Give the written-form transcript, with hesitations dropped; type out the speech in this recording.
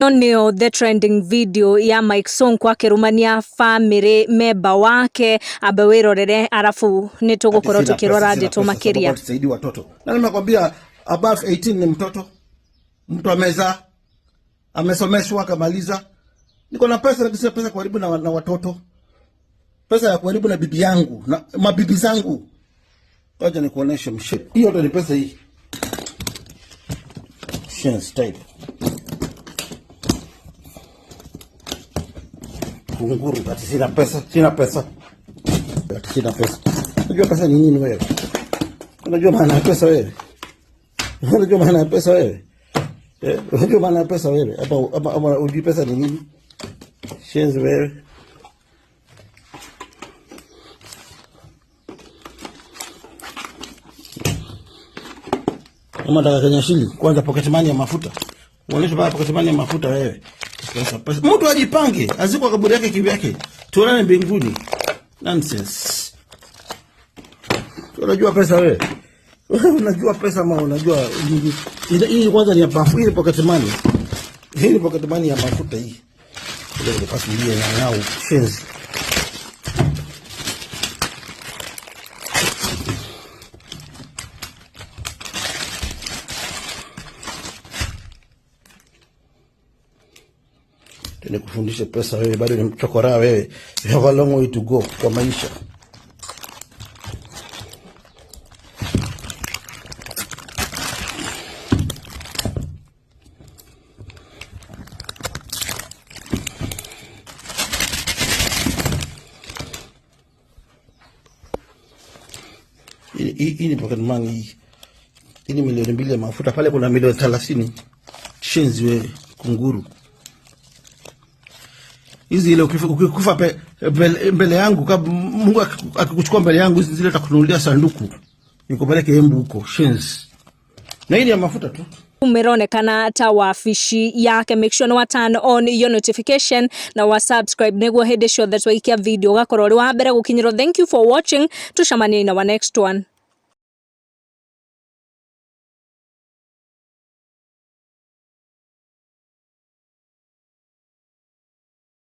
Ĩno nĩyo the trending video ya Mike Sonko akĩrumania family member wake. Ambe wĩrorere arabu nĩ tũgũkorwo tũkĩrora ndeto makĩria. Tusaidie watoto. Na nimekwambia above 18 ni mtoto. Mtu amezaa, amesomeshwa akamaliza. Niko na pesa lakini sina pesa kuharibu na watoto. Pesa ya kuharibu na bibi yangu, na mabibi zangu. Ngoja nikuoneshe mshe. Hiyo ndo ni pesa hii. Shenzi type. Kunguru, ati sina pesa, sina pesa. Ati sina pesa. Unajua pesa ni nini wewe? Unajua maana ya pesa wewe? Unajua maana ya pesa wewe? Eh, unajua maana ya pesa wewe? Ama hujui pesa ni nini? Shenzi wewe. Kama nataka Kenya shilling, kwanza pocket money ya mafuta. Uonyeshe baba pocket money ya mafuta wewe. Pesa, pesa. Mtu ajipange, azikwa kaburi yake kivyake. Tuonane mbinguni. Nonsense. Unajua pesa wewe? Unajua pesa ama unajua nini? Hii kwanza ni ya mafuta, hii ni pocket money. Hii ni pocket money ya mafuta hii. Ile ni pasi mbili ya ngao, shenzi. Nikufundishe pesa wewe, bado ni mchokora wewe. You have a long way to go kwa maisha. Hii ni pocket money hii. Hii ni 2,000,000 ya mafuta. Pale kuna milioni 30. Shenzi wewe, kunguru. Hizi ile ukikufa mbele yangu, kama Mungu akikuchukua mbele yangu, hizi zile takununulia sanduku. Nikupeleke Embu huko, shenzi. Na hii ni ya mafuta tu. Mironekana ta wabici yake. Make sure wa turn on your notification na wa subscribe niguo hindi ciothe twaikia video ugakorwo uri wa mbere gukinyirwo. Thank you for watching, tucemanie in our next one.